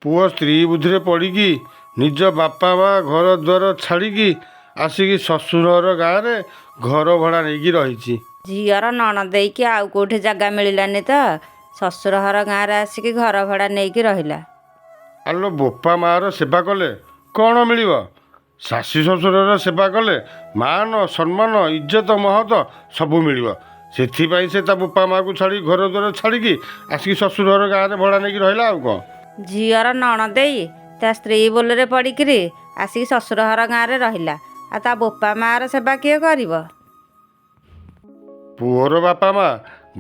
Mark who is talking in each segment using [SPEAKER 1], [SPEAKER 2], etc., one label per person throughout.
[SPEAKER 1] ପୁଅ ସ୍ତ୍ରୀ ବୁଦ୍ଧିରେ ପଡ଼ିକି ନିଜ ବାପା ମା ଘର ଦ୍ୱାର ଛାଡ଼ିକି ଆସିକି ଶ୍ୱଶୁର ଘର ଗାଁରେ ଘର ଭଡ଼ା ନେଇକି ରହିଛି।
[SPEAKER 2] ଝିଅର ନଣଦେଇକି ଆଉ କେଉଁଠି ଜାଗା ମିଳିଲାନି ତ ଶ୍ୱଶୁର ଘର ଗାଁରେ ଆସିକି ଘର ଭଡ଼ା ନେଇକି ରହିଲା।
[SPEAKER 1] ଆଲୋ, ବୋପା ମାଆର ସେବା କଲେ କ'ଣ ମିଳିବ? ଶାଶୁ ଶ୍ୱଶୁରର ସେବା କଲେ ମାନ ସମ୍ମାନ ଇଜ୍ଜତ ମହତ ସବୁ ମିଳିବ। ସେଥିପାଇଁ ସେ ତା ବୋପା ମାଆକୁ ଛାଡ଼ି, ଘର ଦ୍ୱାର ଛାଡ଼ିକି ଆସିକି ଶ୍ୱଶୁର ଘର ଗାଁରେ ଭଡ଼ା ନେଇକି ରହିଲା, ଆଉ କ'ଣ?
[SPEAKER 2] ଝିଅର ନଣଦେଇ ତା ସ୍ତ୍ରୀ ବୋଲରେ ପଡ଼ିକିରି ଆସିକି ଶ୍ୱଶୁର ଘର ଗାଁରେ ରହିଲା, ଆଉ ତା ବୋପା ମାଆର ସେବା କିଏ କରିବ?
[SPEAKER 1] ପୁଅର ବାପା ମା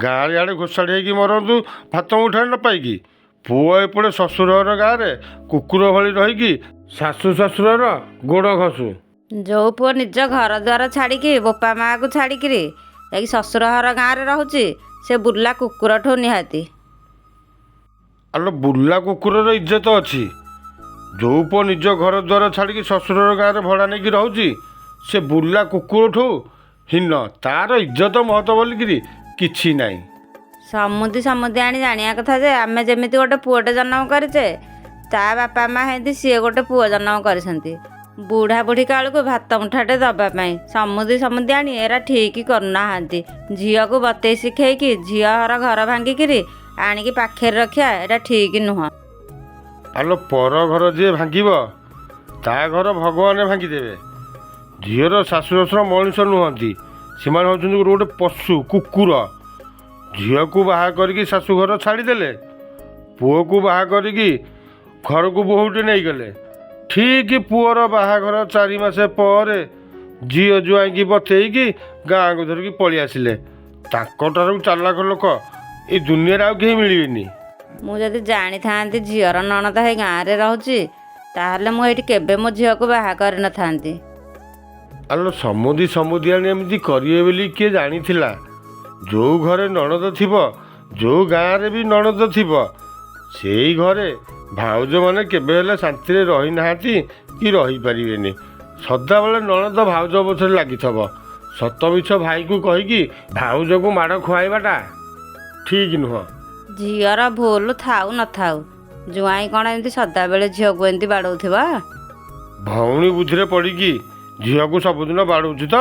[SPEAKER 1] ଗାଁରେ ଆଡ଼େ ଘୋଷାଡ଼ି ହେଇକି ମରନ୍ତୁ ଭାତ ମୁଠାଏ ନ ପାଇକି, ପୁଅ ଏପଟେ ଶ୍ୱଶୁର ଘର ଗାଁରେ କୁକୁର ଭଳି ରହିକି ଶାଶୁ ଶ୍ୱଶୁରର ଗୋଡ଼ ଘଷୁ।
[SPEAKER 2] ଯେଉଁ ପୁଅ ନିଜ ଘର ଦ୍ୱାର ଛାଡ଼ିକି, ବୋପା ମାଆକୁ ଛାଡ଼ିକିରି ଯାଇକି ଶ୍ୱଶୁର ଘର ଗାଁରେ ରହୁଛି, ସେ ବୁଲା କୁକୁରଠୁ ନିହାତି।
[SPEAKER 1] ଆଲୋ, ବୁଲା କୁକୁରର ଇଜ୍ଜତ ଅଛି। ଯେଉଁ ପୁଅ ନିଜ ଘର ଦ୍ୱାର ଛାଡ଼ିକି ଶ୍ୱଶୁର ଗାଁରେ ଭଡ଼ା ନେଇକି ରହୁଛି, ସେ ବୁଲା କୁକୁରଠୁ ହୀନ। ତାର ଇଜ୍ଜତ ମହତ ବୋଲିକିରି କିଛି ନାହିଁ।
[SPEAKER 2] ସମୁଦି ସମୁଦିଆଣି ଜାଣିବା କଥା ଯେ ଆମେ ଯେମିତି ଗୋଟେ ପୁଅଟେ ଜନ୍ମ କରିଛେ, ତା ବାପା ମା ହେନ୍ତି ସିଏ ଗୋଟେ ପୁଅ ଜନ୍ମ କରିଛନ୍ତି ବୁଢ଼ା ବୁଢ଼ୀ କାଳକୁ ଭାତ ମୁଠାଟେ ଦେବା ପାଇଁ। ସମୁଦି ସମୁଦିଆଣି ଏରା ଠିକ୍ କରୁନାହାନ୍ତି। ଝିଅକୁ ବତେଇ ଶିଖେଇକି ଝିଅ ଘର ଘର ଭାଙ୍ଗିକିରି ଆଣିକି ପାଖରେ ରଖିବା, ଏଇଟା ଠିକ୍ ନୁହଁ।
[SPEAKER 1] ଆଲୋ, ପର ଘର ଯିଏ ଭାଙ୍ଗିବ ତା ଘର ଭଗବାନ ଭାଙ୍ଗିଦେବେ। ଝିଅର ଶାଶୁ ଶ୍ୱଶୁର ମଣିଷ ନୁହନ୍ତି, ସେମାନେ ହେଉଛନ୍ତି ଗୋଟେ ଗୋଟେ ପଶୁ, କୁକୁର। ଝିଅକୁ ବାହା କରିକି ଶାଶୁଘର ଛାଡ଼ିଦେଲେ, ପୁଅକୁ ବାହା କରିକି ଘରକୁ ବୋହୂଟେ ନେଇଗଲେ। ଠିକ୍ ପୁଅର ବାହାଘର 4 ମାସ ପରେ ଝିଅ ଜୁଆଇଁକି ବତେଇକି ଗାଁକୁ ଧରିକି ପଳେଇ ଆସିଲେ। ତାଙ୍କଠାରୁ ଚାଲାକ ଲୋକ ଏଇ ଦୁନିଆରେ ଆଉ କେହି ମିଳିବେନି।
[SPEAKER 2] ମୁଁ ଯଦି ଜାଣିଥାନ୍ତି ଝିଅର ନଣନ୍ଦ ହେଇ ଗାଁରେ ରହୁଛି, ତାହେଲେ ମୁଁ ଏଇଠି କେବେ ମୋ ଝିଅକୁ ବାହା କରିନଥାନ୍ତି।
[SPEAKER 1] ଆଲୋ, ସମୁଦି ସମୁଦିଆଣି ଏମିତି କରିବେ ବୋଲି କିଏ ଜାଣିଥିଲା? ଯେଉଁ ଘରେ ନଣନ୍ଦ ଥିବ, ଯେଉଁ ଗାଁରେ ବି ନଣନ୍ଦ ଥିବ, ସେଇ ଘରେ ଭାଉଜମାନେ କେବେ ହେଲେ ଶାନ୍ତିରେ ରହିନାହାନ୍ତି କି ରହିପାରିବେନି। ସଦାବେଳେ ନଣନ୍ଦ ଭାଉଜ ପଛରେ ଲାଗିଥିବ। ସତ ମିଛ ଭାଇକୁ କହିକି ଭାଉଜକୁ ମାଡ଼ ଖୁଆଇବାଟା ଠିକ୍ ନୁହଁ।
[SPEAKER 2] ଝିଅର ଭୁଲ ଥାଉ ନଥାଉ, ଜୁଆଇଁ କ'ଣ ଏମିତି ସଦାବେଳେ ଝିଅକୁ ଏମିତି ବାଡ଼ଉଥିବ?
[SPEAKER 1] ଭଉଣୀ ବୁଦ୍ଧିରେ ପଡ଼ିକି ଝିଅକୁ ସବୁଦିନ ବାଡ଼ଉଛି ତ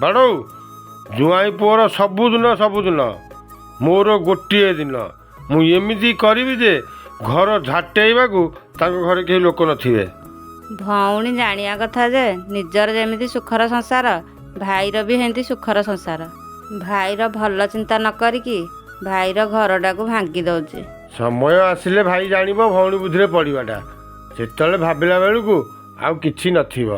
[SPEAKER 1] ବାଡ଼ଉ। ଜୁଆଇଁ ପୁଅର ସବୁଦିନ ସବୁଦିନ, ମୋର ଗୋଟିଏ ଦିନ। ମୁଁ ଏମିତି କରିବି ଯେ ଘର ଝାଟେଇବାକୁ ତାଙ୍କ ଘରେ କେହି ଲୋକ ନଥିବେ।
[SPEAKER 2] ଭଉଣୀ ଜାଣିବା କଥା ଯେ ନିଜର ଯେମିତି ସୁଖର ସଂସାର, ଭାଇର ବି ହେମିତି ସୁଖର ସଂସାର। ଭାଇର ଭଲ ଚିନ୍ତା ନ କରିକି ଭାଇର ଘରଟାକୁ ଭାଙ୍ଗି ଦେଉଛି।
[SPEAKER 1] ସମୟ ଆସିଲେ ଭାଇ ଜାଣିବ ଭଉଣୀ ବୁଦ୍ଧିରେ ପଡ଼ିବାଟା। ସେତେବେଳେ ଭାବିଲା ବେଳକୁ ଆଉ କିଛି ନଥିବ।